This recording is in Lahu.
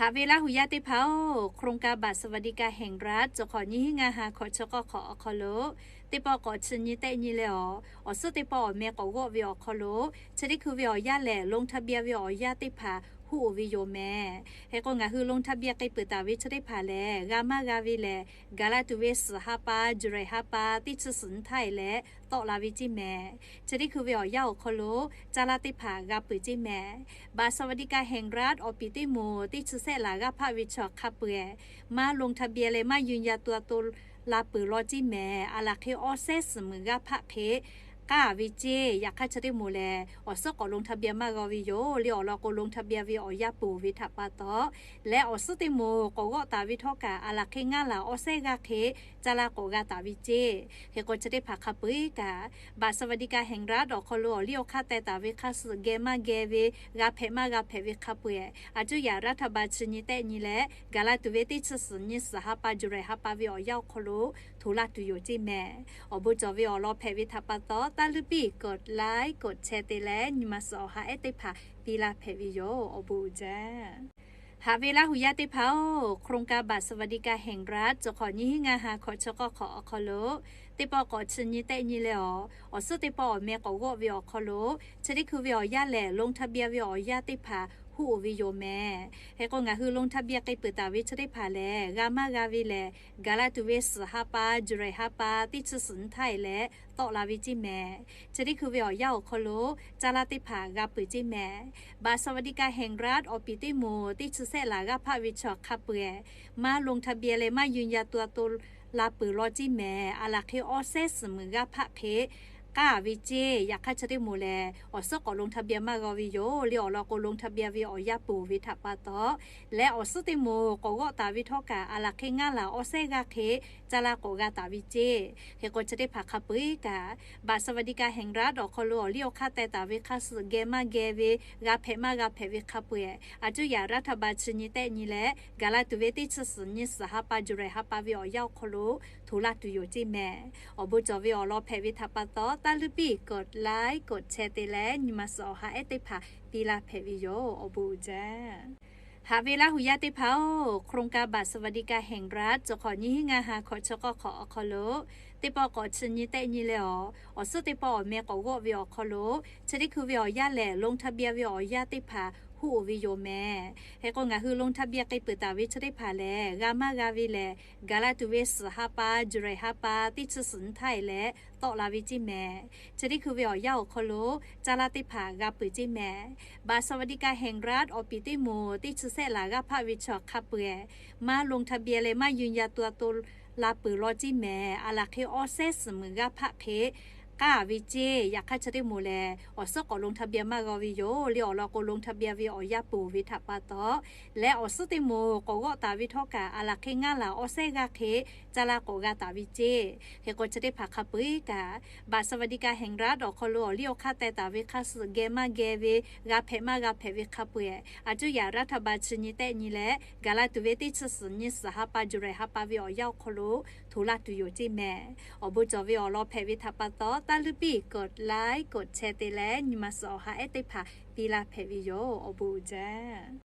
Haꞈ ve Laˇ huˍ yaˇ teˇ hpaˍ-oˬ, โครงการบัตรสวัสดิการแห่งรัฐ cawˬ hk'awꞈ nyiˇ hinˉ ngaˇ ha hkawꞈ chi k'awˇ hk'awꞈ awˬ hk'aw lo, teˇ pawˆ k'awꞈ chi nyi tehˆ nyi leh awˬ, awˬ suhˉ teˇ pawˆ awˬ meh k'awꞈ g'awˆ ve awˬ hk'aw lo, chi teˇ hkui ve awˬ yanˇ lehˬ ลงทะเบียน ve awˬ yanˇ teˇ hpaˍ huˆ oˬ ve yoˬ mehˍ. Hk'e k'o ngaˬ hui ลงทะเบียน k'ai peuˬ taˍ ve chi teˇ hpaˍ lehˬ, g'a maˇ g'a ve lehˬ, gaˬ la tuˬ ve suhˍ ha pa, July ha pa teˇ chi suhˍ nyiˇ htaˇ e leh tawˆ la ve ceˇ mehˍ. Chi teˇ hkui ve awˬ yanˇ awˬ hk'aw lo, caˇ laˇ teˇ hpaˍ g'a peuˬ ceˇ mehˍ. บัตรสวัสดิการแห่งรัฐ awˬ piˍ teˇ moˍ teˇ chi sehˆ laˬ g'aˇ hpaˆ ve chi awˬ hk'a peu-eˬ, maˇ ลงทะเบียน leh maˇ ยืนยันตัวตน la peuˬ law ceˇ mehˍ. Aˬ laˬ hk'e awˇ sehˉ suhˍ muiˬ g'aˇ hpaˆ hk'e k'aˇ ve ceˇ. Yaꞈ hk'aˇ chi teˇ moˍ lehˬ, awˬ suhˉ k'awꞈ ลงทะเบียน maˇ g'aw ve yoˬ. Leh awˬ lawn k'o ลงทะเบียน ve awˬ yanˇ peuˬ ve htaꞈ pa taw, leh awˬ suhˉ teˇ moˍ k'awꞈ g'awˆ taˍ ve htawˇ kaꞈ, aˬ laˬ hk'e ngaˇ laˬ awˇ sehˉ g'aˇ hk'e caˇ laˇ k'awꞈ g'a taˍ ve ceˇ. Hk'e k'o chi teˇ hpaˍ hk'a peu-eˬ kaꞈ, บัตรสวัสดิการแห่งรัฐ awˬ hk'aw lo awˬ liˇ awˬ hk'aˇ teh taˍ ve hk'a suh geh maˇ geh ve, g'a hpehꞈ maˇ g'a hpehꞈ ve hk'a peu-eˬ, a cuˇ yaꞈ รัฐบาล chi nyi tehˆ nyi leh, gaˬ la tuˬ ve teˇ chi suhˍ nyi suhˍ ha pa, July ha pa ve awˬ yanˇ awˬ hk'aw lo hto laˇ tuˬ yoˬ ceˇ mehˍ. Awˬ bon cawˬ ve awˬ lawn hpehꞈ ve htaꞈ pa taw, taˇ luˇ piˇ กดไลค์ กดแชร์ te leh nyi ma suhˍ awˬ ha ehˉ teˇ hpaˍ piˇ laˇ hpehꞈ ve yoˬ. Awˬ bon uiˍ jaˇ. Haꞈ ve Laˇ huˍ yaˇ teˇ hpaˍ-oˬ, โครงการบัตรสวัสดิการแห่งรัฐ cawˬ hk'awꞈ nyiˇ hinˉ ngaˇ ha hkawꞈ chi k'awˇ hk'awꞈ awˬ hk'aw lo, teˇ pawˆ k'awꞈ chi nyi tehˆ nyi leh awˬ, awˬ suhˉ teˇ pawˆ awˬ meh k'awꞈ g'awˆ ve awˬ hk'aw lo, chi teˇ hkui ve awˬ yanˇ lehˬ ลงทะเบียน ve awˬ yanˇ teˇ hpaˍ huˆ oˬ ve yoˬ mehˍ. Hk'e k'o ngaˬ hui ลงทะเบียน k'ai peuˬ taˍ ve chi teˇ hpaˍ lehˬ, g'a maˇ g'a ve lehˬ, gaˬ la tuˬ ve suhˍ ha pa, July ha pa teˇ chi suhˍ nyiˇ htaˇ e leh tawˆ la ve ceˇ mehˍ. Chi teˇ hkui ve awˬ yanˇ awˬ hk'aw lo, caˇ laˇ teˇ hpaˍ g'a peuˬ ceˇ mehˍ. บัตรสวัสดิการแห่งรัฐ awˬ piˍ teˇ moˍ teˇ chi sehˆ laˬ g'aˇ hpaˆ ve chi awˬ hk'a peu-eˬ, maˇ ลงทะเบียน leh maˇ ยืนยันตัวตน la peuˬ law ceˇ mehˍ. Aˬ laˬ hk'e awˇ sehˉ suhˍ muiˬ g'aˇ hpaˆ hk'e k'aˇ ve ceˇ. Yaꞈ hk'aˇ chi teˇ moˍ lehˬ, awˬ suhˉ k'awꞈ ลงทะเบียน maˇ g'aw ve yoˬ. Leh awˬ lawn k'o ลงทะเบียน ve awˬ yanˇ peuˬ ve htaꞈ pa taw, leh awˬ suhˉ teˇ moˍ k'awꞈ g'awˆ taˍ ve htawˇ kaꞈ, aˬ laˬ hk'e ngaˇ laˬ awˇ sehˉ g'aˇ hk'e caˇ laˇ k'awꞈ g'a taˍ ve ceˇ. Hk'e k'o chi teˇ hpaˍ hk'a peu-eˬ kaꞈ, บัตรสวัสดิการแห่งรัฐ awˬ hk'aw lo awˬ liˇ awˬ hk'aˇ teh taˍ ve hk'a suh geh maˇ geh ve, g'a hpehꞈ maˇ g'a hpehꞈ ve hk'a peu-eˬ, a cuˇ yaꞈ รัฐบาล chi nyi tehˆ nyi leh, gaˬ la tuˬ ve teˇ chi suhˍ nyi suhˍ ha pa, July ha pa ve awˬ yanˇ awˬ hk'aw lo hto laˇ tuˬ yoˬ ceˇ mehˍ. Awˬ bon cawˬ ve awˬ lawn hpehꞈ ve htaꞈ pa taw, taˇ luˇ piˇ กดไลค์ กดแชร์ te leh nyi ma suhˍ awˬ ha ehˉ teˇ hpaˍ piˇ laˇ hpehꞈ ve yoˬ. Awˬ bon uiˍ jaˇ. Haꞈ ve Laˇ huˍ yaˇ teˇ hpaˍ-oˬ, โครงการบัตรสวัสดิการแห่งรัฐ cawˬ hk'awꞈ nyiˇ hinˉ ngaˇ ha hkawꞈ chi k'awˇ hk'awꞈ awˬ hk'aw lo, teˇ pawˆ k'awꞈ chi nyi tehˆ nyi leh awˬ, awˬ suhˉ teˇ pawˆ awˬ meh k'awꞈ g'awˆ ve awˬ hk'aw lo, chi teˇ hkui ve awˬ yanˇ lehˬ ลงทะเบียน ve awˬ yanˇ teˇ hpaˍ huˆ oˬ ve yoˬ mehˍ. Hk'e k'o ngaˬ hui ลงทะเบียน k'ai peuˬ taˍ ve chi teˇ hpaˍ lehˬ, g'a maˇ g'a ve lehˬ, gaˬ la tuˬ ve suhˍ ha pa, July ha pa teˇ chi suhˍ nyiˇ htaˇ e leh tawˆ la ve ceˇ mehˍ. Chi teˇ hkui ve awˬ yanˇ awˬ hk'aw lo, caˇ laˇ teˇ hpaˍ g'a peuˬ ceˇ mehˍ. บัตรสวัสดิการแห่งรัฐ awˬ piˍ teˇ moˍ teˇ chi sehˆ laˬ g'aˇ hpaˆ ve chi awˬ hk'a peu-eˬ, maˇ ลงทะเบียน leh maˇ ยืนยันตัวตน la peuˬ law ceˇ mehˍ. Aˬ laˬ hk'e awˇ sehˉ suhˍ muiˬ g'aˇ hpaˆ hk'e k'aˇ ve ceˇ. Yaꞈ hk'aˇ chi teˇ moˍ lehˬ, awˬ suhˉ k'awꞈ ลงทะเบียน maˇ g'aw ve yoˬ. Leh awˬ lawn k'o ลงทะเบียน ve awˬ yanˇ peuˬ ve htaꞈ pa taw, leh awˬ suhˉ teˇ moˍ k'awꞈ g'awˆ taˍ ve htawˇ kaꞈ, aˬ laˬ hk'e ngaˇ laˬ awˇ sehˉ g'aˇ hk'e caˇ laˇ k'awꞈ g'a taˍ ve ceˇ. Hk'e k'o chi teˇ hpaˍ hk'a peu-eˬ kaꞈ, บัตรสวัสดิการแห่งรัฐ awˬ hk'aw lo awˬ liˇ awˬ hk'aˇ teh taˍ ve hk'a suh geh maˇ geh ve, g'a hpehꞈ maˇ g'a hpehꞈ ve hk'a peu-eˬ, a cuˇ yaꞈ รัฐบาล chi nyi tehˆ nyi leh, gaˬ la tuˬ ve teˇ chi suhˍ nyi suhˍ ha pa, July ha pa ve awˬ yanˇ awˬ hk'aw lo hto laˇ tuˬ yoˬ ceˇ mehˍ. Awˬ bon cawˬ ve awˬ lawn hpehꞈ ve htaꞈ pa taw, taˇ luˇ piˇ กดไลค์ กดแชร์ te leh nyi ma suhˍ awˬ ha ehˉ teˇ hpaˍ piˇ laˇ hpehꞈ ve yoˬ. Awˬ bon uiˍ jaˇ.